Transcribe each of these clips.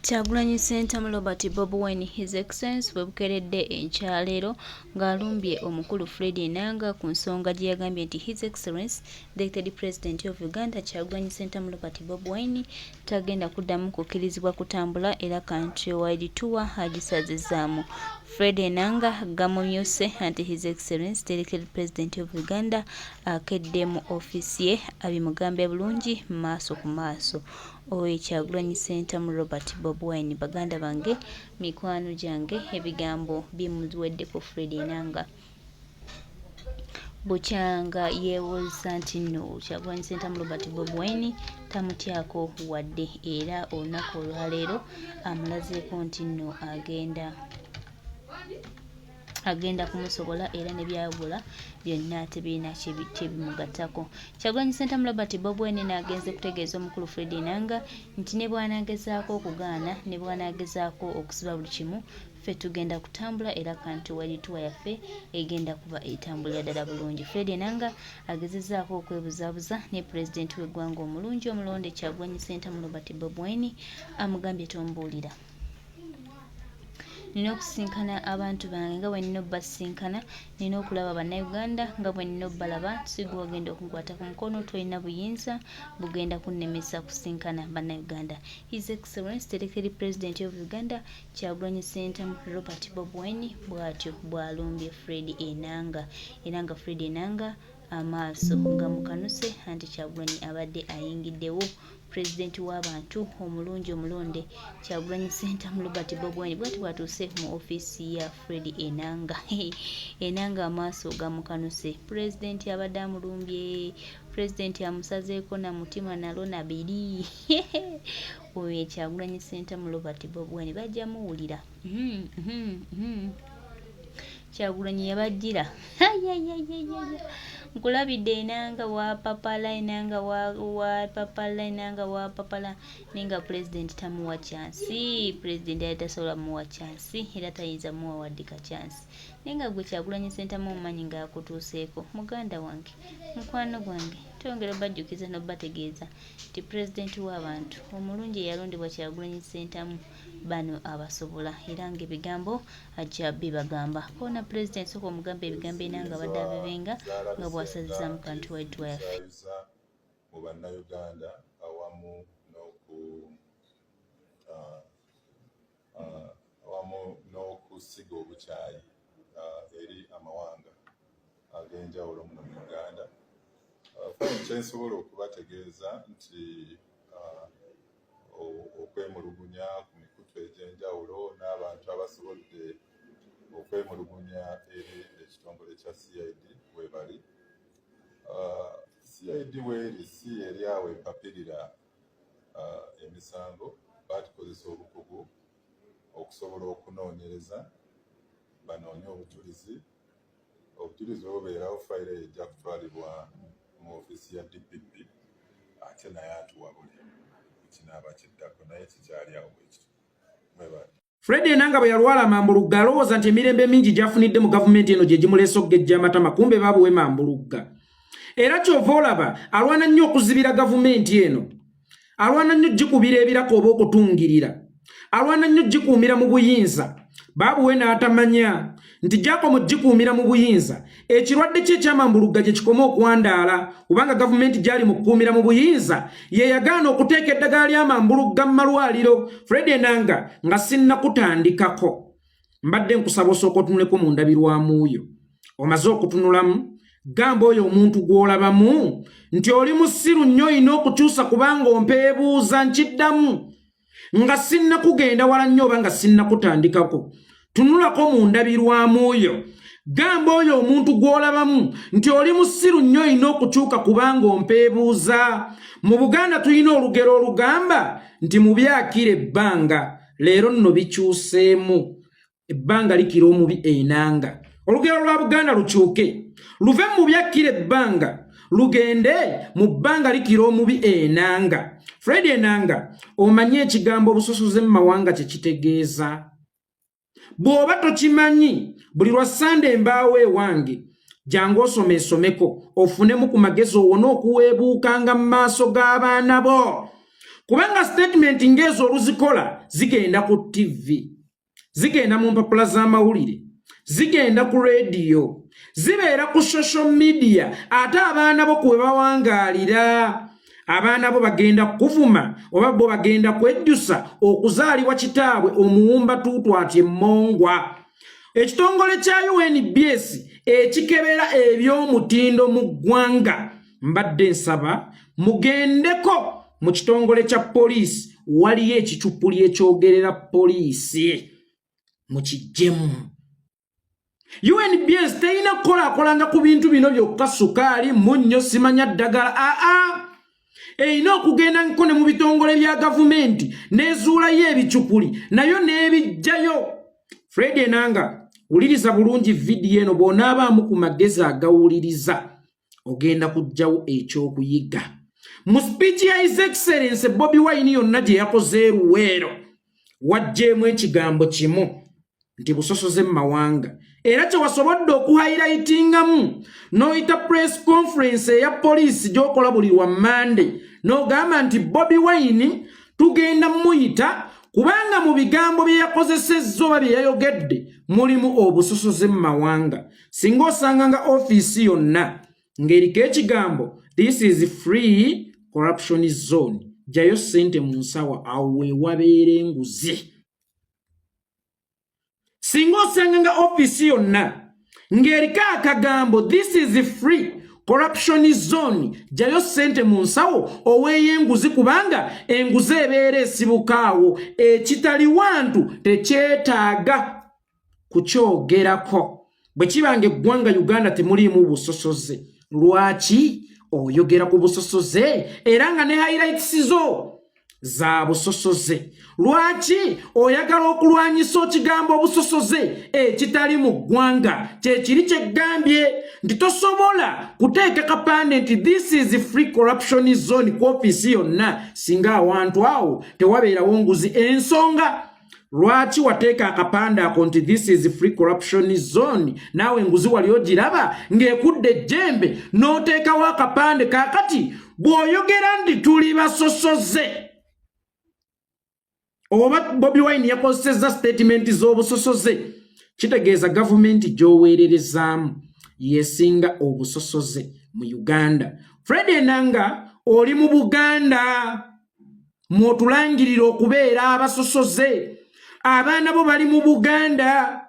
Kyagulanyi Ssentamu Robert Bobi Wine His Excellence bwe bukeeredde enkyaleero ng'alumbye omukulu Fred Enanga ku nsonga gye yagambye nti His Excellence the Elected President of Uganda Kyagulanyi Ssentamu Robert Bobi Wine tagenda kuddamu kukkirizibwa kutambula era country wide tour agisazizzaamu. Fred Enanga gamumyuse anti His Excellence the Elected President of Uganda akedde mu ofiisi ye abimugambe bulungi maaso ku maaso. Oyo Kyagulanyi Ssentamu Robert Bob Wine baganda bange mikwano gyange ebigambo bimuweddeko Fred Enanga bukyanga yeewoza nti nno Kyagulanyi Ssentamu Robert Bob Wine tamutyako wadde era olunaku olwaleero amulazeeko nti nno agenda agenda kumusobola era ne byagula byonna tebirina kyebimugattako. Kyagulanyi Ssentamu Robert Bobi Wine n'agenze kutegeeza omukulu Fred Enanga nti ne bw'anaagezaako okugaana ne bw'anaagezaako okusiba buli kimu ffe tugenda kutambula era country wide tour yaffe egenda kuba etambulira ddala bulungi. Fred Enanga agezezzaako okwebuzaabuza ne pulezidenti w'eggwanga omulungi omulonde Kyagulanyi Ssentamu Robert Bobi Wine amugambye tombuulira. Nina okusisinkana abantu bange nga bwe nina obbasisinkana, nina okulaba Bannayuganda nga bwe nina obbalaba, si ggwe ogenda okunkwata ku mukono, tolina buyinza bugenda kunnemesa kusisinkana Bannayuganda. His Excellence Terekeri President of Uganda Kyagulanyi Ssentamu Robert Bobi Wine bw'atyo bw'alumbye Fred Enanga era nga Fred Enanga amaaso gamukanuse anti Kyagulanyi abadde ayingiddewo Pulezidenti w'abantu omulungi omulonde Kyagulanyi Ssentamu Robert Bobi Wine bwati bwatuuse mu ofiisi ya Fred Enanga. Enanga amaaso gamukanuse. Pulezidenti abadde amulumbye, pulezidenti amusazeeko na mutima nalo na biri. Oyo ye Kyagulanyi Ssentamu Robert Bobi Wine bajja muwulira. Kyagulanyi yabajjira nkulabidde enanga wapapala enanga wapapala enanga wapapala naye nga pulezidenti tamuwa kyansi pulezidenti yali tasobola muwa kyansi era tayinza muwa wadde ka kyansi naye nga gwe Kyagulanyi Ssentamu omumanyi nga akutuuseeko muganda wange mukwano gwange twongera obajjukiza n'obategeeza nti pulezidenti w'abantu omulungi eyalondebwa Kyagulanyi Ssentamu bano abasobola era nga ebigambo ajja bibagamba koona pulezidenti soka omugambe ebigambo ena nga abadde abebenga nga bwasazizaamu kantu waitwa yaffe mu bannayuganda awamu n'oku ah, ah, awamu n'okusiga obukyayi ah, eri amawanga ag'enjawulo muno mu Uganda. Kyensobola okubategeeza nti okwemulugunya ku mikutu egy'enjawulo n'abantu abasobodde okwemulugunya eri ekitongole kya CID webali. Uh, CID weeri si eri awo epapirira uh, emisango, batukozesa obukugu okusobola okunoonyereza banoonye obujulizi. Obujulizi obubeerawo fayiro eyo ejja kutwalibwa mu ofiisi ya DPP ate naye atuwabule ku kinaaba kiddako naye kikyali awo bwekityo. Mwebale. Fred Enanga bwe yalwala amambulugga alowooza nti emirembe emingi gy'afunidde mu gavumenti eno gye gimuleese okugejja amatama kumbe babuwe mambulugga era kyova olaba alwana nnyo okuzibira gavumenti eno alwana nnyo gikubira ebirako oba okutungirira alwana nnyo gikuumira mu buyinza baabuwe n'atamanya nti gyakoma ogikuumira mu buyinza ekirwadde kye ekyamambulugga gye kikoma okwandaala kubanga gavumenti gyali mu kukuumira mu buyinza ye yagaana okuteeka eddagala ly'amambulugga mu malwaliro Fred Enanga nga sinnakutandikako mbadde nkusaba osooka otunuleko mu ndabirwamu yo omaze okutunulamu gamba oyo omuntu gw'olabamu nti oli musiru nnyo olina okukyusa kubanga ompeebuuza nkiddamu nga sinnakugenda wala nnyo oba nga sinnakutandikako tunulako mu ndabirwamu yo gamba oyo omuntu gw'olabamu nti oli musiru nnyo olina okukyuka kubanga ompeebuuza mu buganda tulina olugero olugamba nti mubyakira ebbanga leero nno bikyuseemu ebbanga likira omubi enanga olugero lwa buganda lukyuke luve mu mubi akkira ebbanga lugende mu bbanga likira omubi enanga fred enanga omanye ekigambo obusosoze mu mawanga kye kitegeeza bw'oba tokimanyi buli lwa sande embaawo ewange jangu osoma esomeko ofunemu ku magezi owone okuweebuukanga mu maaso g'abaana bo. Kubanga sitatimenti ng'ezo oluzikola zigenda ku ttivi, zigenda mu mpapula z'amawulire, zigenda ku rediyo, zibeera ku social media, ate abaana bo kwe bawangaalira. Abaana bo bagenda kukuvuma oba bo bagenda kwejjusa okuzaalibwa kitaabwe omuwumba tuutu ati emmongwa. Ekitongole kya UNBS ekikebera eby'omutindo mu ggwanga, mbadde nsaba mugendeko mu kitongole kya poliisi, waliyo ekicupuli ekyogerera poliisi, mukijjemu. UNBS terina kukolaakolanga ku bintu bino byokka, sukaali, munnyo, simanya ddagala, aa erina okugenda nko ne mu bitongole bya gavumenti n'ezuulayo ebicupuli nayo n'ebijjayo. Fred Enanga, wuliriza bulungi vidiyo eno. Bw'onaabaamu ku magezi agawuliriza, ogenda kuggyawo ekyokuyiga mu speech ya His Excellence Bobi Wine yonna gye yakoze eruweero. Wajjeemu ekigambo kimu nti busosoze mu mawanga, era kyewasobodde okuhighlightingamu n'oyita press conference eya poliisi gy'okola buli lwa Mande, n'ogamba nti Bobi Wine tugenda muyita kubanga mu bigambo bye yakozesezza oba bye yayogedde mulimu obusosoze mu mawanga. Singa osanga nga ofiisi yonna ng'eriko ekigambo "This is free corruption zone, jjayo ssente mu nsawo", awo weewabeera enguzi. Singa osanga nga ofiisi yonna ng'eriko akagambo "This is free corruption zone, jjayo ssente mu nsawo", oweeyo enguzi, kubanga enguzi ebeera esibukaawo. Ekitali wantu tekyetaaga kukyogerako. Bwe kiba nga eggwanga Uganda temuliimu busosoze, lwaki oyogera ku busosoze era nga ne highlights zo za busosoze? Lwaki oyagala okulwanyisa okigambo obusosoze ekitali mu ggwanga? Kyekiri kyeggambye nti tosobola kuteeka kapande nti "This is free corruption zone" ku ofiisi yonna singa awantu awo tewabeerawo nguzi. Ensonga lwaki wateeka akapande ako nti "This is free corruption zone", naawe enguzi wali ogiraba ng'ekudde ejjembe n'oteekawo akapande? Kaakati bw'oyogera nti tuli basosoze oba Bobi Wine yakozesezza statement z'obusosoze, kitegeeza gavumenti gy'oweererezaamu yesinga obusosoze mu Uganda. Fred Enanga, oli mu Buganda mw'otulangirira okubeera abasosoze. Abaana bo bali mu Buganda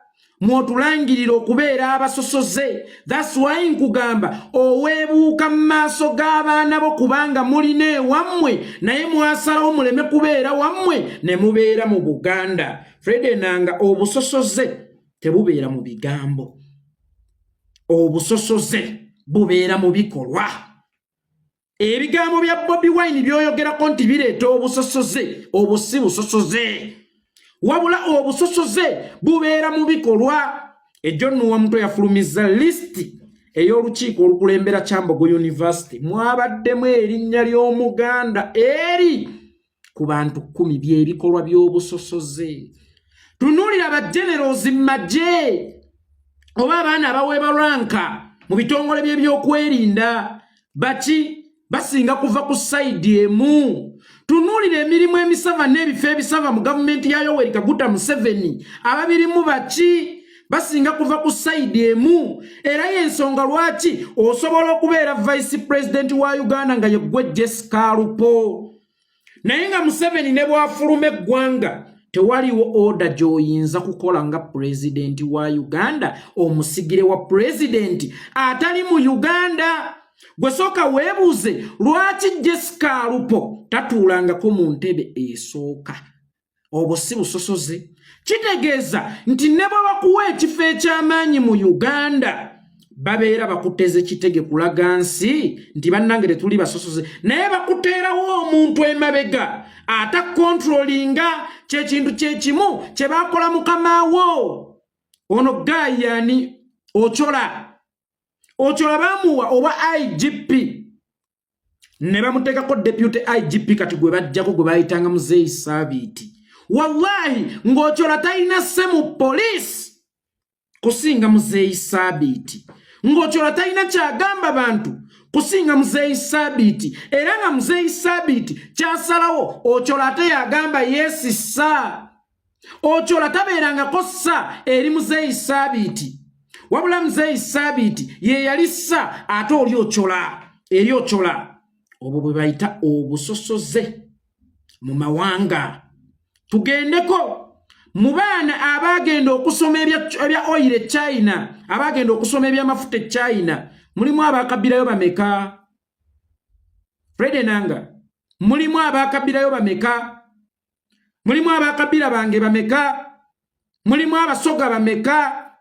mw'otulangirira okubeera abasosoze. That's why nkugamba oweebuuka mu maaso g'abaana bo, kubanga mulina ewammwe, naye mwasalawo muleme kubeera wammwe ne mubeera mu Buganda. Fred Enanga, obusosoze tebubeera mu bigambo, obusosoze bubeera mu bikolwa. Ebigambo bya Bobi Wine by'oyogerako nti bireeta obusosoze, obwo si busosoze, wabula obusosoze bubeera mu bikolwa. Ejjo nnuwa muto yafulumizza lisiti ey'olukiiko olukulembera Kyambogo University, mwabaddemu erinnya ly'Omuganda eri ku bantu 10. By'ebikolwa by'obusosoze. Tunuulira ba generals mu magye oba abaana abaweebwa rank mu bitongole by'ebyokwerinda, baki basinga kuva ku side emu. Tunuulira emirimu emisava n'ebifo ebisava mu gavumenti ya Yoweri Kaguta Museveni, ababirimu baki basinga kuva ku side emu. Era y'ensonga lwaki osobola okubeera vice president wa Uganda nga yeggwe Jessica Alupo, naye nga Museveni ne bw'afuluma eggwanga tewaliwo order gy'oyinza kukola nga pulezidenti wa Uganda, omusigire wa pulezidenti atali mu Uganda. Gwe sooka weebuuze lwaki Jessica Alupo tatuulangako mu ntebe esooka. Obwo si busosoze? Kitegeeza nti ne bwe bakuwa ekifo eky'amaanyi mu Uganda, babeera bakuteze kitege kulaga nsi nti bannange tetuli basosoze, naye bakuteerawo omuntu emabega atacontrollinga. Kyekintu kyekimu kye bakola mukamaawo ono gayani Ochola. Ochola bamuwa oba IGP ne bamuteekako deputy IGP, kati gwe bajjako gwe bayitanga Muzeeyi Saabiiti. Wallahi ng'Ochola talina sse mu poliisi kusinga Muzeeyi Saabiiti, ng'Ochola talina kyagamba bantu kusinga Muzeeyi Sabiiti, era nga Muzeeyi Sabiiti kyasalawo Ochola ate yagamba yeesissa. Ochola tabeerangako ssa eri Muzeeyi Sabiiti, wabula Muzeeyi Sabiiti ye yali ssa ate oli Ochola eri Ochola. Obwo bwe bayita obusosoze mu mawanga. Tugendeko mu baana abaagenda okusoma ebya oyiro e China, abaagenda okusoma ebyamafuta e China, mulimu abakabbirayo bameka? Fred Enanga, mulimu abakabbirayo bameka? Mulimu abakabbira bange bameka? Mulimu Abasoga bameka?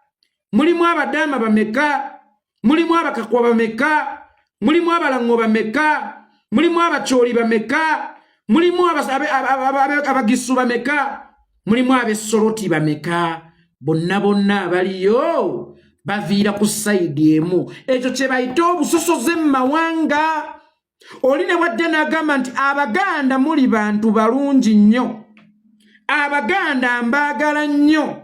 Mulimu Abadaama bameka? Mulimu Abakakwa bameka? Mulimu Abalango bameka? Mulimu Abakyoli bameka? Mulimu Abagisu bameka? Mulimu Abesoroti bameka? Bonna bonna abaliyo baviira ku sayidi emu. Ekyo kye bayita obusosoze mu mawanga. Oli ne bwadde n'agamba nti Abaganda muli bantu balungi nnyo, Abaganda mbaagala nnyo,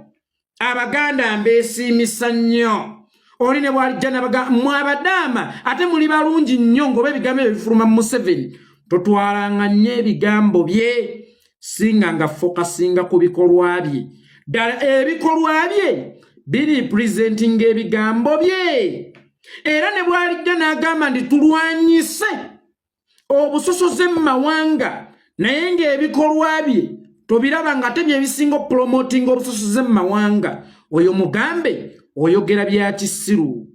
Abaganda mbeesiimisa nnyo. Oli ne bwalijja nabaga mwe Abadaama ate muli balungi nnyo, ng'oba ebigambo ebyo bifuluma mu Museveni, totwalanga nnyo ebigambo bye, singa nga fokasinga ku bikolwa bye. Ddala ebikolwa bye biri presentinga ebigambo bye. Era ne bwalijja n'agamba nti tulwanyise obusosoze mu mawanga, naye ng'ebikolwa bye tobiraba nga ate byebisinga okupromotinga obusosoze mu mawanga, oyo mugambe oyogera bya kisiru.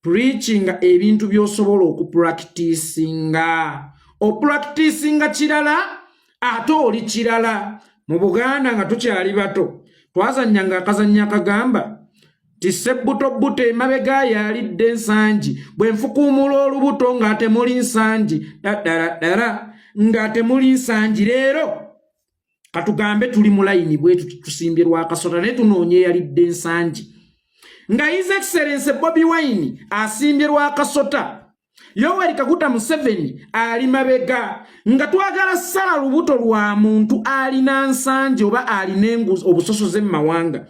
Preachinga ebintu by'osobola okupracticinga. Opracticinga kirala ate oli kirala. Mu Buganda nga tukyali bato twazannyanga akazannyo akagamba ti sebbuto bbuto emabega yalidde ensangi, bwe nfukuumula olubuto nga temuli nsangi, ddala ddala nga temuli nsangi. Leero katugambe tuli mu layini bwetu, tusimbye Lwakasota, naye tunoonya eyalidde ensangi. Nga His Excellence Bobi Wine asimbye Lwakasota, Yoweri Kaguta Museveni ali mabega, nga twagala sala lubuto lwa muntu alina nsangi oba alina obusosoze mu mawanga,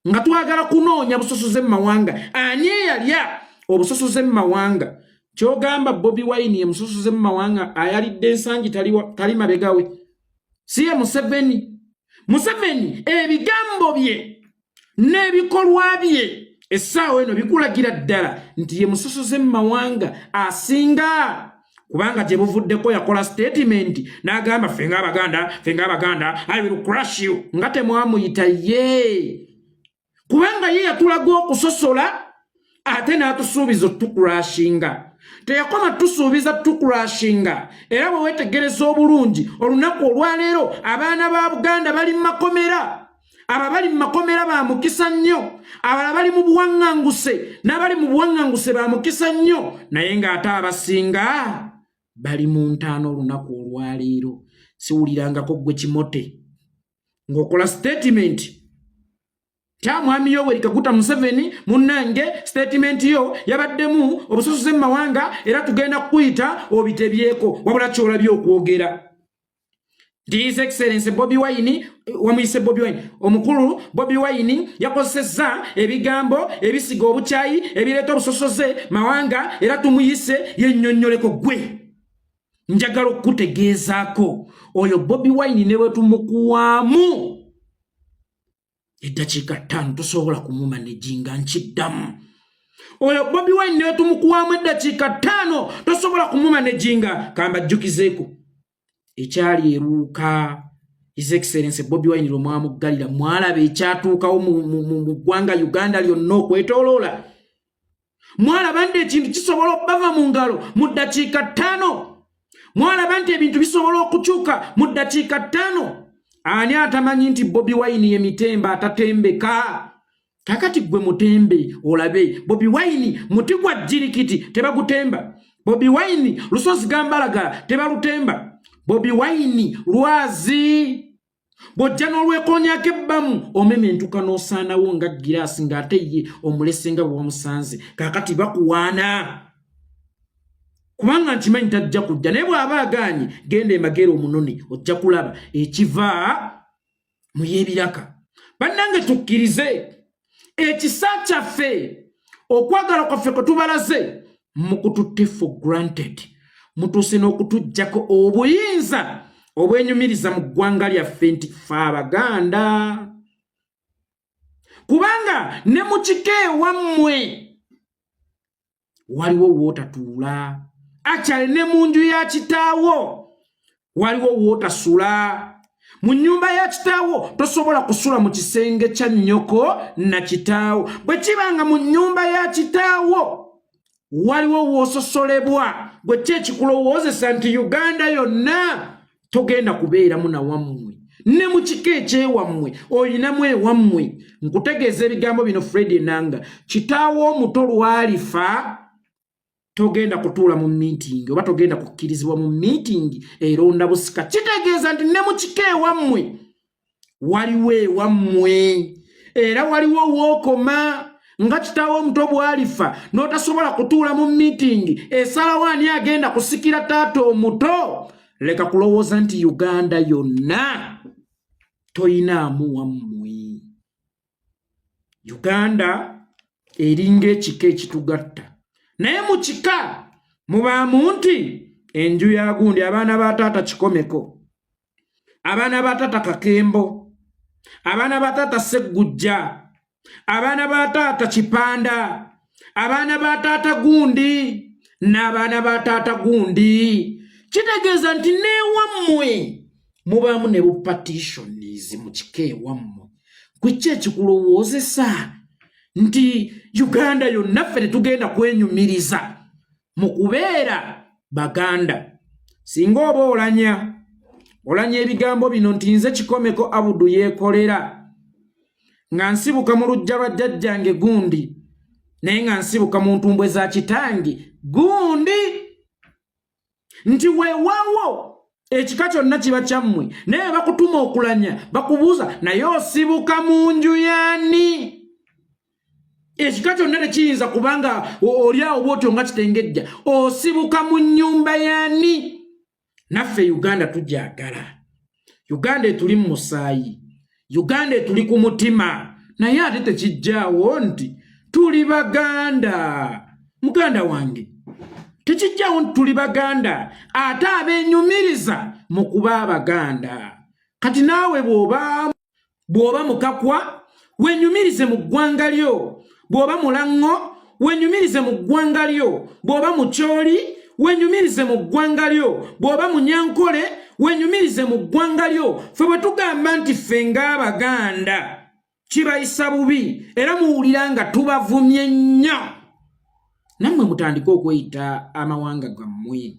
nga twagala kunoonya busosoze mu mawanga. Ani eyalya obusosoze mu mawanga? Kyogamba Bobi Wine ye musosoze mu mawanga ayalidde ensangi tali mabega we, si ye Museveni? Museveni ebigambo bye n'ebikolwa bye essaawa eno bikulagira ddala nti ye musosoze mu mawanga asinga, kubanga gye buvuddeko yakola statement n'agamba, "Ffe ng'Abaganda, ffe ng'Abaganda, I will crush you," nga temwamuyita ye, kubanga ye yatulaga okusosola ate n'atusuubiza otucrushinga. Teyakoma tusuubiza tucrushinga, era bwe weetegereza obulungi olunaku olwaleero abaana ba Buganda bali mu makomera. Abo bali mu makomera ba mukisa nnyo, abalala bali mu buwaŋŋanguse, n'abali mu buwaŋŋanguse ba mukisa nnyo, naye ng'ate abasinga bali mu ntaano olunaku olwaleero. Siwulirangako gwe kimote ng'okola statement kya Mwami Yoweri Kaguta Museveni, munnange statement yo yabaddemu obusosoze mu mawanga, era tugenda kukuyita obitebyeko. Wabula kyolabye okwogera nti His Excellence Bobi Wine, wamuyise Bobi Wine, omukulu Bobi Wine yakozesezza ebigambo ebisiga obukyayi ebireeta obusosoze mawanga, era tumuyise yennyonnyoleko. Gwe njagala okukutegeezaako, oyo Bobi Wine ne bwe tumukuwaamu eddakiika 5 tosobola kumumanaginga. Nkiddamu, oyo Bobi Wine ne tumukuwaamu eddakiika 5 tosobola kumumanaginga. Kambajjukizeeko ekyali eruuka. His Excellence Bobi Wine lwe mwamuggalira, mwalaba ekyatuukawo mu ggwanga Uganda lyonna okwetooloola. Mwalaba nti ekintu kisobola okubava mu ngalo mu ddakiika 5. Mwalaba nti ebintu bisobola okukyuka mu ddakiika 5. Ani atamanyi nti Bobi Wine ye mitemba atatembeka? Kakati gwe mutembe olabe. Bobi Wine muti gwa jirikiti, tebagutemba. Bobi Wine lusozi gambalagala, tebalutemba. Bobi Wine lwazi, bw'ojja n'olwekonyako ebbamu omema entuka n'osaanawo nga giraasi, ng'ate ye omulese nga bwe wamusanze. Kaakati bakuwaana kubanga nkimanyi tajja kujja, naye bw'aba agaanye, genda emagere omunoni, ojja kulaba ekiva mu y'ebiraka. Bannange, tukkirize ekisa kyaffe, okwagala kwaffe kwe tubalaze. Mukututte for granted, mutuuse n'okutuggyako obuyinza obwenyumiriza mu ggwanga lyaffe nti ffe Abaganda, kubanga ne mu kika ewammwe waliwo wootatuula, akyali ne mu nju ya kitaawo waliwo wootasula. Mu nnyumba ya kitaawo tosobola kusula mu kisenge kya nnyoko na kitaawo. Bwe kiba nga mu nnyumba ya kitaawo waliwo woososolebwa, gwe ki ekikulowoozesa nti Uganda yonna togenda kubeeramu nawammwe? Ne mu kika ekyewammwe olinamu ewammwe. Nkutegeeza ebigambo bino, Fred Enanga, kitaawo omuto lwalifa, togenda kutuula mu miitingi oba togenda kukkirizibwa mu miitingi eronda busika. Kitegeeza nti ne mu kika ewammwe waliwo ewammwe, era waliwo wookoma. Nga kitaawo omuto bw'alifa n'otasobola kutuula mu miitingi esalawo ani agenda kusikira taata omuto, leka kulowooza nti Uganda yonna toyinaamu wammwe. Uganda eringa ekika ekitugatta, naye mu kika mubaamu nti enju ya gundi, abaana ba taata Kikomeko, abaana ba taata Kakembo, abaana ba taata Seggujja, abaana ba taata Kipanda, abaana ba taata gundi n'abaana ba taata gundi. Kitegeeza nti n'ewammwe mubaamu ne bupartitions mu kika ewammwe. Kuki ekikulowoozesa nti Uganda yonna ffe tetugenda kwenyumiriza mu kubeera Baganda? Singa oba olanya olanya ebigambo bino nti nze Kikomeko Abudu Yeekolera, nga nsibuka mu luggya lwa jjajjange gundi, naye nga nsibuka mu ntumbwe za kitange gundi, nti weewaawo ekika kyonna kiba kyammwe, naye bakutuma okulanya bakubuuza, naye osibuka mu nju yaani? Ekika kyonna tekiyinza kubanga oli awo bwotyo nga kitengejja, osibuka mu nnyumba yaani? Naffe Uganda tujagala, Uganda etuli mu musaayi, Uganda etuli ku mutima, naye ate tekijjaawo nti tuli Baganda. Muganda wange, tekijjaawo nti tuli Baganda ate abeenyumiriza mu kuba Abaganda. Kati naawe bw'oba mukakwa, wenyumirize mu ggwanga lyo. Bw'oba mulaŋŋo, wenyumirize mu ggwanga lyo. Bw'oba mukyoli, wenyumirize mu ggwanga lyo. Bw'oba munyankole, wenyumirize mu ggwanga lyo. Ffe bwe tugamba nti ffe ng'Abaganda, kibayisa bubi era muwulira nga tubavumye nnyo. Nammwe mutandike okweyita amawanga gammwe,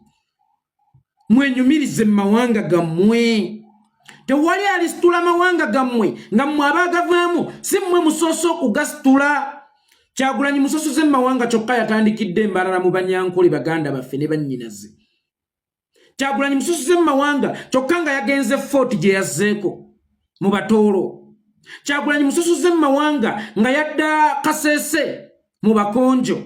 mwenyumirize mu mawanga gammwe. Tewali alisitula mawanga gammwe nga mmwe abaagavaamu si mmwe musoose okugasitula. Kyagulanyi musosoze mu mawanga, kyokka yatandikidde embalala mu Banyankole baganda baffe ne bannyinaze. Kyagulanyi musosoze mu mawanga, kyokka nga yagenze Fort gye yazzeeko mu Batoolo. Kyagulanyi musosoze mu mawanga, nga yadda Kasese mu Bakonjo.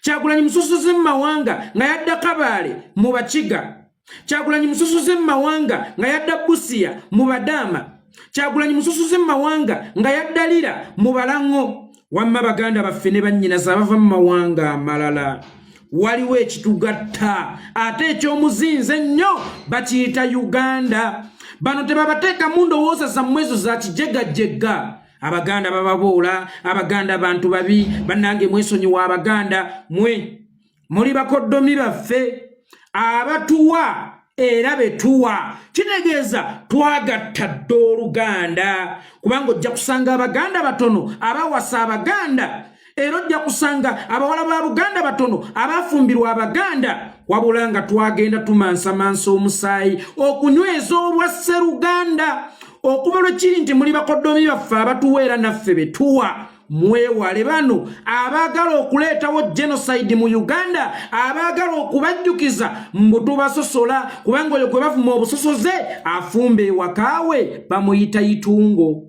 Kyagulanyi musosoze mu mawanga, nga yadda Kabaale mu Bakiga. Kyagulanyi musosoze mu mawanga, nga yadda Busiya mu Badaama. Kyagulanyi musosoze mu mawanga, nga yadda Lira mu Balaŋo. Wamma baganda baffe ne bannyinaze abava mu mawanga amalala, waliwo ekitugatta ate ekyomuzinzi ennyo, bakiyita Uganda. Bano tebabateekamu ndowooza zammwe ezo za kijegajega. Abaganda bababoola, Abaganda bantu babi. Bannange, mwesonyiwa Abaganda, mwe muli bakoddomi baffe abatuwa era betuwa. Kitegeeza twagatta dda oluganda, kubanga ojja kusanga Abaganda batono abawasa Abaganda, era ojja kusanga abawala ba Buganda batono abafumbirwa Abaganda, wabula nga twagenda tumansamansa omusaayi okunyweza obwa sseruganda. Okuva lwe kiri nti muli bakoddomi baffe abatuwa era naffe betuwa, mwewale bano abaagala okuleetawo genocide mu Uganda, abaagala okubajjukiza mbu tubasosola, kubanga oyo gwe bavuma obusosoze afumba ewakaawe bamuyita Itungo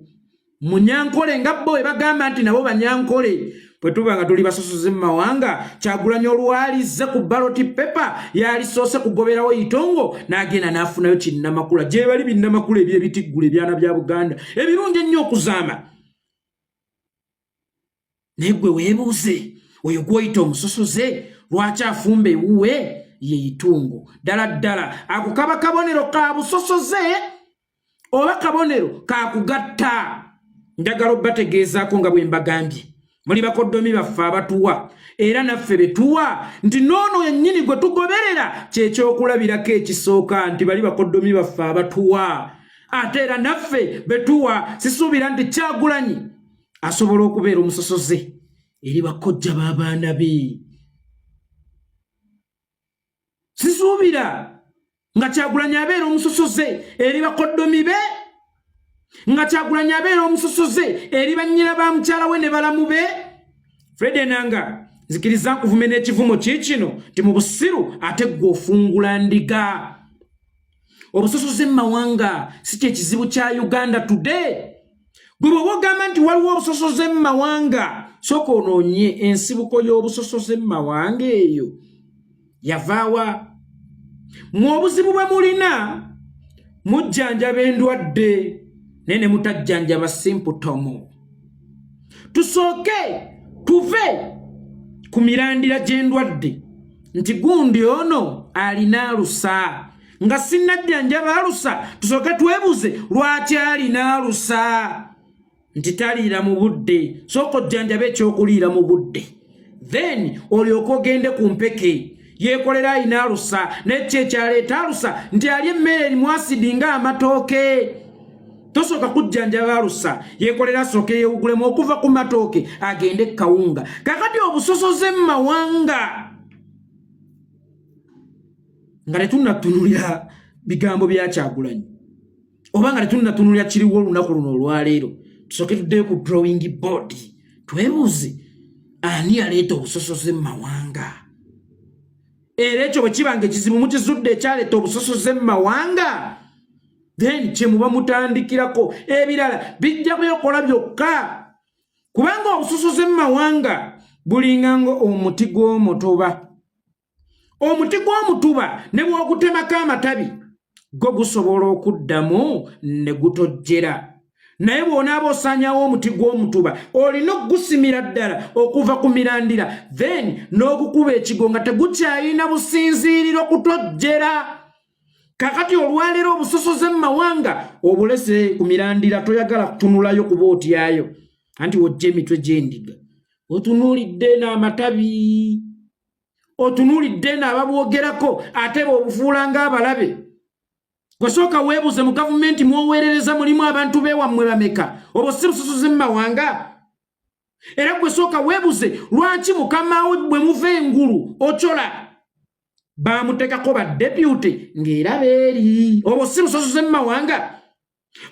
Munyankole, nga bo bwe bagamba nti nabo Banyankole. Bwe tuba nga tuli basosoze mu mawanga, Kyagulanyi olwalizze ku ballot paper yalisoose kugoberawo Itongo, n'agenda n'afunayo kinnamakula. Gye bali binnamakula ebyebitiggula, ebyana bya Buganda ebirungi ennyo okuzaama. Naye gwe weebuuze, Oyo gwoyita omusosoze lwaki afumba ewuwe ye itungo? Ddala ddala ako kaba kabonero ka busosoze oba kabonero kakugatta? Njagala obategeezaako nga bwe mbagambye, muli bakoddomi baffe abatuwa era naffe betuwa, nti noono yennyini gwe tugoberera kyekyokulabirako ekisooka nti bali bakoddomi baffe abatuwa ate era naffe betuwa. Sisuubira nti Kyagulanyi asobola okubeera omusosoze eri bakojja b'abaana be. Sisuubira nga Kyagulanyi abeera omusosoze eri bakoddomi be, nga Kyagulanyi abeera omusosoze eri bannyina ba mukyala we ne balamu be. Fred Enanga, nzikiriza nkuvume n'ekivumo kiikino nti mu busiru ate ggwe ofungula ndiga. Obusosoze mu mawanga si kye kizibu kya Uganda today. Gwe bw'oba ogamba nti waliwo obusosoze mu mawanga, sooka onoonye ensibuko y'obusosoze mu mawanga, eyo yavaawa? Mu obuzibu bwe mulina, mujjanjaba endwadde naye ne mutajjanjaba symptom. Tusooke tuve ku mirandira gy'endwadde nti gundi ono alina alusa, nga sinnajjanjaba alusa, tusooke twebuze lwaki alina alusa, nti taliira mu budde. Sooka ojjanjaba ekyokuliira mu budde, then olyoke ogende ku mpeke. Yeekolera alina alusa, naye ki ekyaleeta alusa? Nti ali emmere erimu asidi ng'amatooke. Tosooka kujjanjaba alusa, yeekolera asooke yeewugulemu okuva ku matooke agende kawunga. Kakati obusosoze mu mawanga, nga tetunnatunulira bigambo bya Kyagulanyi oba nga tetunnatunulira kiriwo olunaku luno olwaleero, tusooke tuddeyo ku drawing board, twebuuze ani yaleeta obusosoze mu mawanga. Era ekyo bwe kiba nga ekizibu mukizudde ekyaleeta obusosoze mu mawanga, then kyemuba mutandikirako, ebirala bijja byekola byokka, kubanga obusosoze mu mawanga bulinga nga omuti gw'omutuba. Omuti gw'omutuba ne bw'ogutemako amatabi go gusobola okuddamu ne gutojjera, naye bw'onaaba osaanyawo omuti gw'omutuba, olina okugusimira ddala okuva ku mirandira, then n'ogukuba ekigo nga tegukyalina businziiriro kutojjera. Kakati olwaleero obusosoze mu mawanga obulese ku mirandira, toyagala kutunulayo kuba otyayo, anti wojja emitwe gy'endiga, otunuulidde n'amatabi, otunuulidde eno ababwogerako, ate bw'obufuula ng'abalabe. Gwe sooka weebuuze, mu gavumenti mwoweerereza mulimu abantu beewammwe bameka? Obwo si busosoze mu mawanga? Era gwe sooka weebuze lwaki mukamawo bwe muva engulu Ochola bamuteekako ba deputy ng'era beeri. Obwo si busosoze mu mawanga?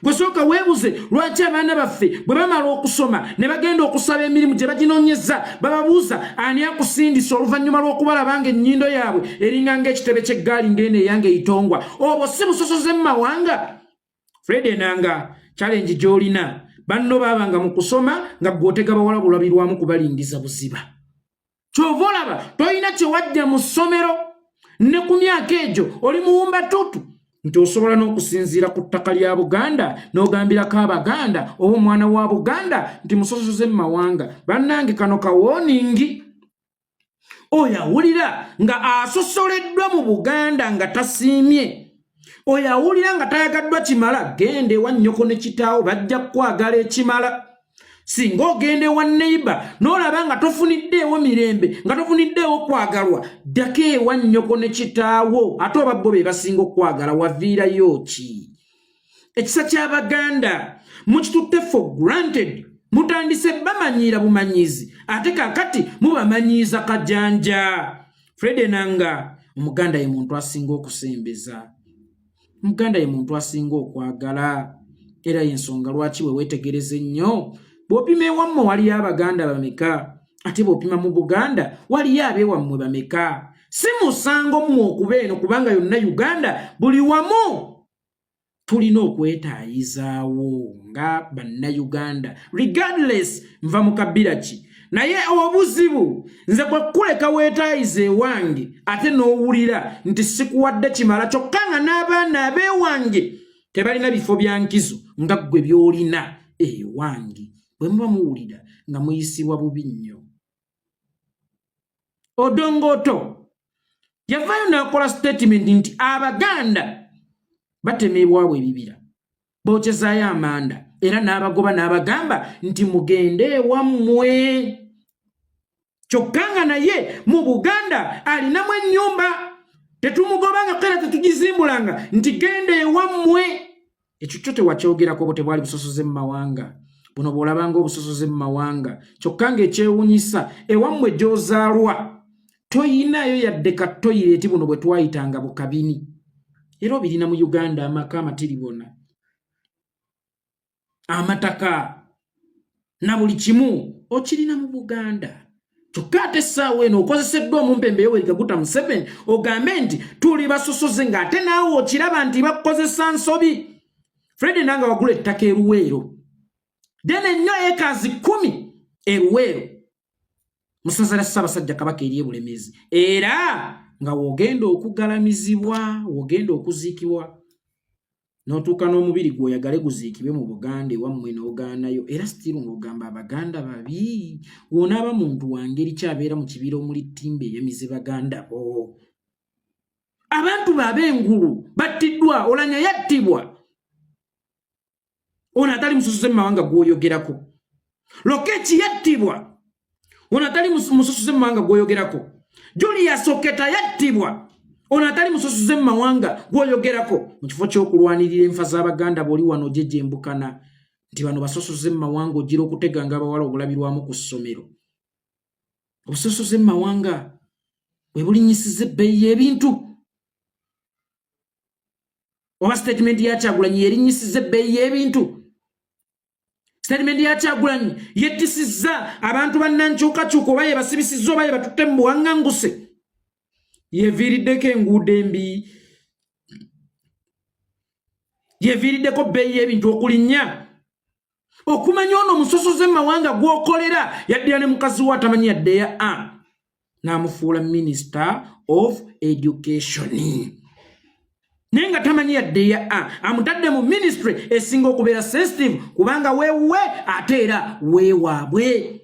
Gwe sooka weebuze lwaki abaana baffe bwe bamala okusoma ne bagenda okusaba emirimu gye baginoonyeza, bababuuza ani akusindisa, oluvannyuma lw'okubalaba nga ennyindo yaabwe eringa ng'ekitebe ky'eggaali ng'eno eyange eyitongwa. Obwo si busosoze mu mawanga? Fred Enanga, challenge gy'olina, banno baabanga mu kusoma nga gw'otega bawala bulabirwamu kubalingiza buziba. Kyova olaba tolina kyewajja mu ssomero, ne ku myaka egyo oli muwumba tutu nti osobola n'okusinziira ku ttaka lya Buganda n'ogambirako Abaganda oba omwana wa Buganda nti musosoze mu mawanga. Bannange, kano ka warning. Oyo awulira nga asosoleddwa mu Buganda, nga tasiimye, oyo awulira nga tayagaddwa kimala, genda ewa nnyoko ne kitaawo, bajja kukwagala ekimala. Singa ogenda ewa neighbour n'olaba nga tofuniddeewo mirembe, nga tofuniddeewo kwagalwa, ddako ewa nnyoko ne kitaawo, ate oba bo be basinga okukwagala. Waviirayo ki? Ekisa ky'Abaganda mukitutte for granted, mutandise bamanyiira bumanyiizi, ate kakati mubamanyiiza kajanja. Fred Enanga, Omuganda ye muntu asinga okusembeza, Omuganda ye muntu asinga okwagala, era yensonga lwaki bwe weetegereza ennyo, bw'opima ewammwe waliyo Abaganda bameka, ate bw'opima mu Buganda waliyo abeewammwe bameka? Si musango mmwe okuba eno, kubanga yonna Uganda buli wamu tulina okwetaayizaawo nga Bannayuganda, regardless nva mu kabira ki. Naye obuzibu nze kwe kuleka weetaayiza ewange, ate n'owulira nti sikuwadde kimala, kyokka nga n'abaana ab'ewange tebalina bifo bya nkizo nga ggwe by'olina ewange. Bwe muba muwulira nga muyisibwa bubi nnyo. Odongoto yavaayo n'akola sitatimenti nti Abaganda batema ebwabwe ebibira, bookyezaayo amanda, era n'abagoba n'abagamba nti mugende ewammwe, kyokka nga naye mu Buganda alinamu ennyumba. Tetumugobanga era tetugizimbulanga nti genda ewammwe. Ekyo kyo tewakyogerako, bwe tebwali busosoze mu mawanga buno bw'olabanga obusosoze mu mawanga. Kyokka ng'ekyewunyisa, ewammwe gy'ozaalwa toyinayo yadde ka toyireeti buno bwe twayitanga bukabini, era obirina mu Uganda, amaka amatiribona, amataka na buli kimu okirina mu Buganda. Kyokka ate essaawa eno okozeseddwa omumpembe Yoweri Kaguta Museveni ogambe nti tuli basosoze, ng'ate naawe okiraba nti bakukozesa nsobi. Fred nanga wagula ettaka eruweero dene nnyo, ekazi 10 eruweero mu ssaza lya Ssaabasajja Kabaka eri Ebulemeezi, era nga wogenda okugalamizibwa, wogenda okuziikibwa, n'otuuka n'omubiri gw'oyagale guziikibwe mu Buganda ewammwe n'ogaanayo, era sitiru ng'ogamba Abaganda babi. W'onaaba muntu wa ngeri ki abeera mu kibira omuli ttimba eyamize baganda bo? Abantu be ab'engulu battiddwa, Olanya yattibwa, ono atali musosoze mu mawanga gw'oyogerako. Lokeki yattibwa, ono atali musosoze mu mawanga gw'oyogerako. Julius Oketa yattibwa, ono atali musosoze mu mawanga gw'oyogerako. Mu kifo ky'okulwanirira enfa z'Abaganda, bw'oli wano ojejembukana nti bano basosoze mu mawanga, ogira okuteganga abawala obulabirwamu ku ssomero. Obusosoze mu mawanga bwe bulinnyisizza ebbeeyi y'ebintu, oba sitatimenti ya Kyagulanyi yerinnyisizza ebbeeyi y'ebintu? Sitatimenti ya Kyagulanyi yettisizza abantu bannankyukakyuka, oba yebasibisizza, oba yebatutte mu buwaŋŋanguse, yeviiriddeko enguudo embi, yeviiriddeko bbeeyi y'ebintu okulinnya? Okumanya ono omusosoze mu mawanga gw'okolera yaddira ne mukazi we atamanyi yadde ya a n'amufuula Minister of Education, naye nga tamanyi yadde ya a, amutadde mu ministry esinga okubeera sensitive, kubanga weewuwe ate era weewaabwe,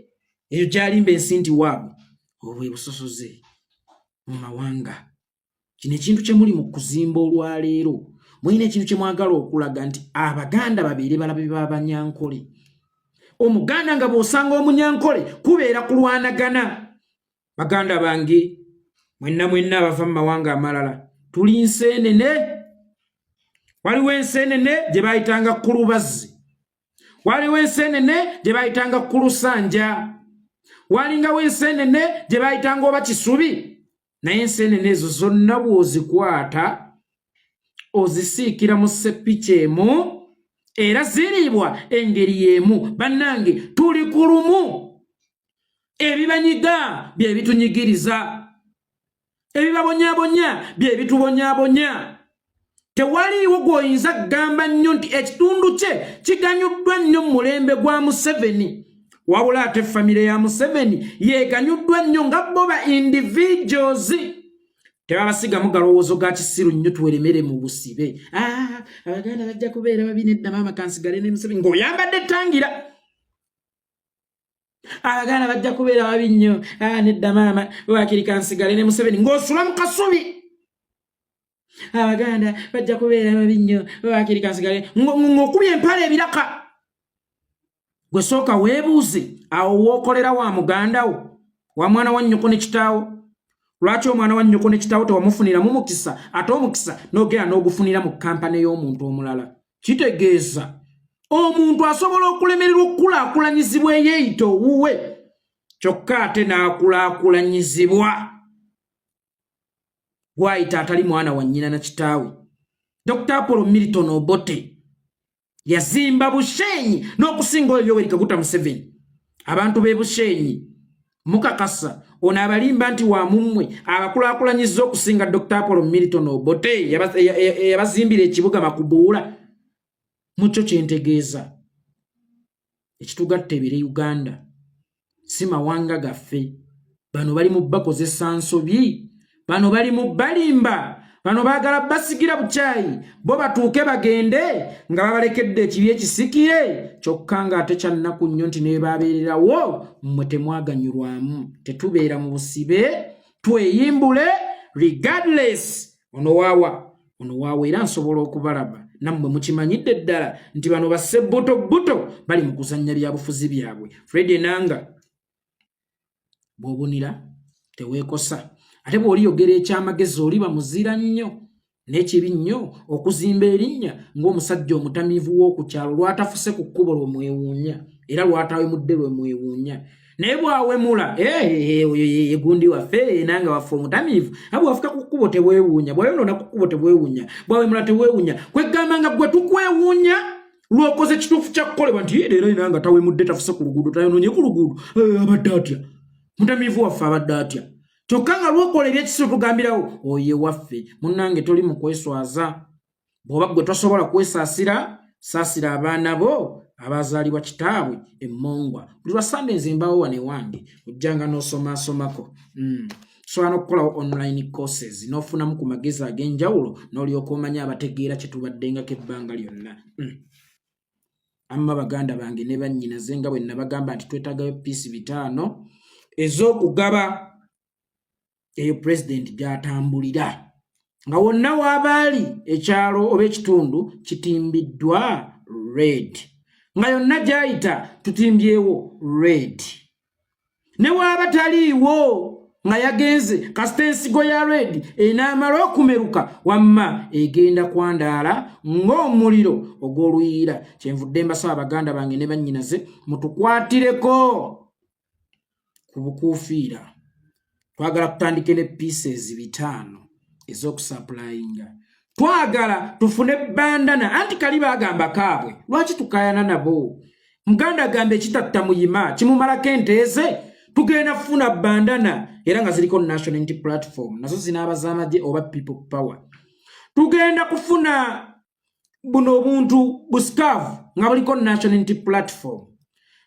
eyo gyalimba ensi nti waabwe. Obwe busosoze mu mawanga. Kino ekintu kye muli mu kuzimba olwaleero, mulina ekintu kye mwagala okulaga nti Abaganda babeere balabe b'Abanyankole. Omuganda nga bw'osanga Omunyankole kubeera kulwanagana. Baganda bange mwenna mwenna abava mu mawanga amalala, tuli nseenene. Waliwo enseenene gye bayitanga kulubazzi, waliwo enseenene gye bayitanga kulusanja, walingawo enseenene gye bayitanga oba kisubi, naye enseenene ezo zonna bw'ozikwata ozisiikira mu ssepiki emu era ziriibwa engeri y'emu. Bannange, tuli ku lumu. Ebibanyiga bye bitunyigiriza, ebibabonyabonya bye bitubonyabonya. Tewaliiwo gw'oyinza kugamba nnyo nti ekitundu kye kiganyuddwa nnyo mu mulembe gwa Museveni, wabula ate famire ya Museveni yeeganyuddwa nnyo nga bo ba individuals tebabasigamu galowoozo ga kisiru nnyo. Tweremere mu busibe. Ah, Abaganda bajja kubeera babi. Nedda maama, kansigale ne Museveni ng'oyambadde ettangira. Abaganda bajja kubeera babi nnyo. Ah, nedda maama, wakiri kansigale ne Museveni ng'osula mu kasubi. Abaganda bajja kubeera babi nnyo, wakiri kansigale ng'okubye empale ebiraka. Gwe sooka weebuuze, awo wookolera wa muganda wo, wa mwana wa nnyoko ne kitaawo? Lwaki omwana wa nnyoko ne kitaawo tewamufuniramu mukisa, ate omukisa n'ogenda n'ogufunira mu kampani y'omuntu omulala? Kitegeeza omuntu asobola okulemererwa okukulaakulanyizibwa eyeeyita owuwe, kyokka ate n'akulaakulanyizibwa gwayita atali mwana wa nnyina na kitaawe. Dr Apollo Milton Obote yazimba Bushenyi n'okusinga oyo Yoweri Kaguta Museveni. Abantu b'e Bushenyi mukakasa ono abalimba nti wa mummwe abakulaakulanyizza okusinga Dr Apollo Milton Obote eyabazimbira ekibuga Makubuula? Mukyo kyentegeeza, ekitugatta ebire Uganda, si mawanga gaffe. Bano bali mu bakozesa nsobi, bano bali mu balimba, bano baagala basigira bukyayi, bo batuuke bagende nga babalekedde ekibi ekisikire. Kyokka ng'ate kyannaku nnyo nti nebabeererawo mmwe temwaganyulwamu. Tetubeera mu busibe. Tweyimbule regardless ono waawa ono waawa, era nsobola okubalaba nammwe mukimanyidde ddala nti bano bassebbuto bali mu kuzannya byabufuzi byabwe. Fred Enanga, bw'obunira teweekosa, ate bw'oliyogera ekyamagezi oliba muzira nnyo. N'ekibi nnyo okuzimba erinnya ng'omusajja omutamiivu w'oku kyalo lwatafuse ku kkubo lwe mwewuunya, era lwatawemudde lwe mwewuunya. Naye bwawemula oyo yegundi waffe, enanga waffe omutamiivu. Abo wafuka ku kkubo teweewuunya, bwayonoona ku kkubo teweewuunya, bwawemula teweewuunya. Kwegamba nga gwe tukwewuunya lwokoze kituufu kyakukolebwa nti leero enanga tawemudde, tafuse ku luguudo, tayonoonye ku luguudo, abadde atya mutamiivu waffe, abadde atya? Kyokka nga lwokola ebyekisiru tugambirawo oyo waffe. Munnange, toli mu kweswaza. Bw'oba gwe tosobola kwesaasira, saasira abaana bo abazaalibwa kitaabwe emmongwa. Buli lwa Sande nze mbawo wano ewange, ojjanga n'osomaasomako. Sobola n'okukolawo online courses n'ofunamu ku magezi ag'enjawulo n'olyoka omanya abategeera kye tubaddengako ebbanga lyonna. Amma baganda bange ne bannyinaze, nga bwe nabagamba nti twetaagayo piece 5 ez'okugaba eyo pulezidenti gy'atambulira, nga wonna waabaali ekyalo oba ekitundu kitimbiddwa red, nga yonna gy'ayita tutimbyewo red, ne waaba taliiwo nga yagenze, kasita ensigo ya red enaamala okumeruka, wamma egenda kwandaala ng'omuliro ogw'oluyiira. Kyenvudde mbasaba baganda bange ne bannyinaze, mutukwatireko ku bukuufiira. Twagala tutandike ne pieces 5 ez'okusupplyinga. Twagala tufune bandana, anti kali bagamba kaabwe, lwaki tukayana nabo? Muganda agamba ekitatta muyima kimumalako enteeze. Tugenda kufuna bandana era nga ziriko National Unity Platform, nazo zinaaba z'amagye oba People Power. Tugenda kufuna buno obuntu busikavu nga buliko National Unity Platform.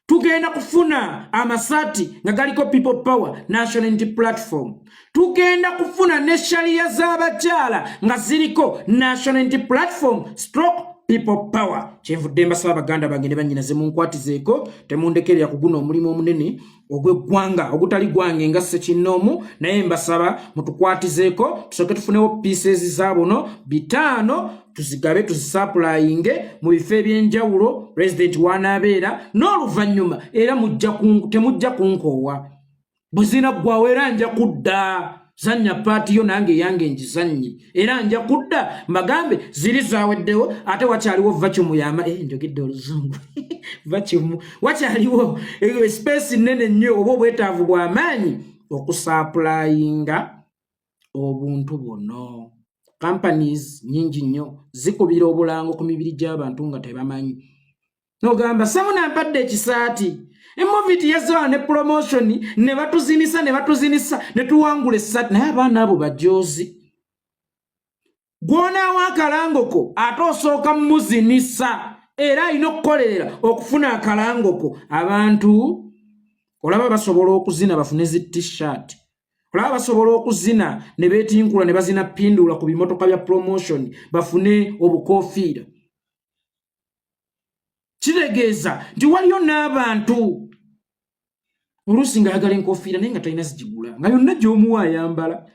Tugenda kufuna amasaati nga galiko People Power, National Unity Platform. Tugenda kufuna ne shaliya z'abakyala nga ziriko National Unity Platform stroke People Power. Kyenvudde mbasaba baganda bange ne bannyinaze, munkwatizeeko, temundekerera kuguna omulimu omunene ogw'eggwanga ogutali gwange nga ssekinnoomu. Naye mbasaba mutukwatizeeko, tusooke tufunewo pieces za buno 5, tuzigabe, tuzisupplyinge mu bifo ebyenjawulo pulezidenti w'anaabeera. N'oluvannyuma era temujja kunkoowa, bwe zinaggwawo era nja kudda zannya part yo, nange eyange ngizannye, era nja kudda mbagambe ziri zaweddewo, ate wakyaliwo vacuum yama, njogedde oluzungu, vacuum, wakyaliwo space nene nnyo oba obwetaavu bw'amaanyi okusupplyinga obuntu buno. Companies nyingi nnyo zikubira obulango ku mibiri gy'abantu nga tebamanyi. Nogamba samuna mpadde ekisaati, emoviti yazzawa ne promotion ne batuzinisa, ne batuzinisa ne tuwangula essaati. Naye abaana abo bajoozi. Gw'onaawa akalangoko ate osooka muzinisa, era alina okukolerera okufuna akalangoko. Abantu olaba basobola okuzina bafune zi T-shirt, olaba basobola okuzina ne beetinkula ne bazina pindula ku bimotoka bya promotion bafune obukofiira. Kitegeeza nti waliyo n'abantu oluusi ng'ayagala enkofiira naye nga talina zigigula, nga yonna gy'omuwa ayambala,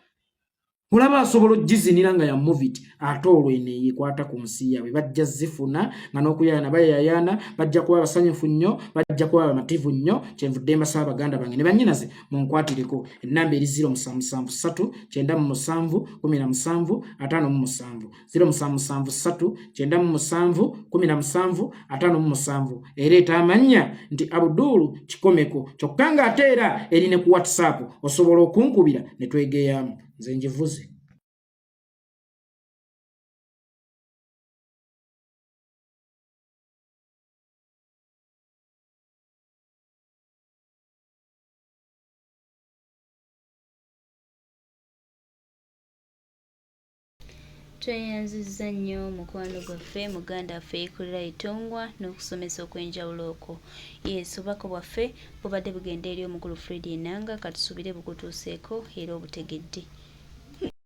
olaba asobola ogizinira nga ya movit. Ate olwo eno eyekwata ku nsi yaabwe bajja zifuna nga n'okuyayaana bayayaana, bajja kuba basanyufu nnyo, bajja kuba bamativu nnyo. Kyenvudde mbasaba baganda bange ne bannyinaze, munkwatireko. Ennamba eri 0773 97 17 57, 0773 97 17 57. Ereeta amannya nti Abudulu Kikomeko, kyokka ng'ate era eri ne ku WhatsApp, osobola okunkubira ne twegeyamu. Nze njivuze. Tweyanzizza nnyo mukwano gwaffe, muganda waffe Yekolera Itongwa n'okusomesa okw'enjawulo okwo. Yes, obubaka bwaffe bubadde bugenda eri omukulu Fred Enanga, katusuubire bukutuuseeko era obutegedde.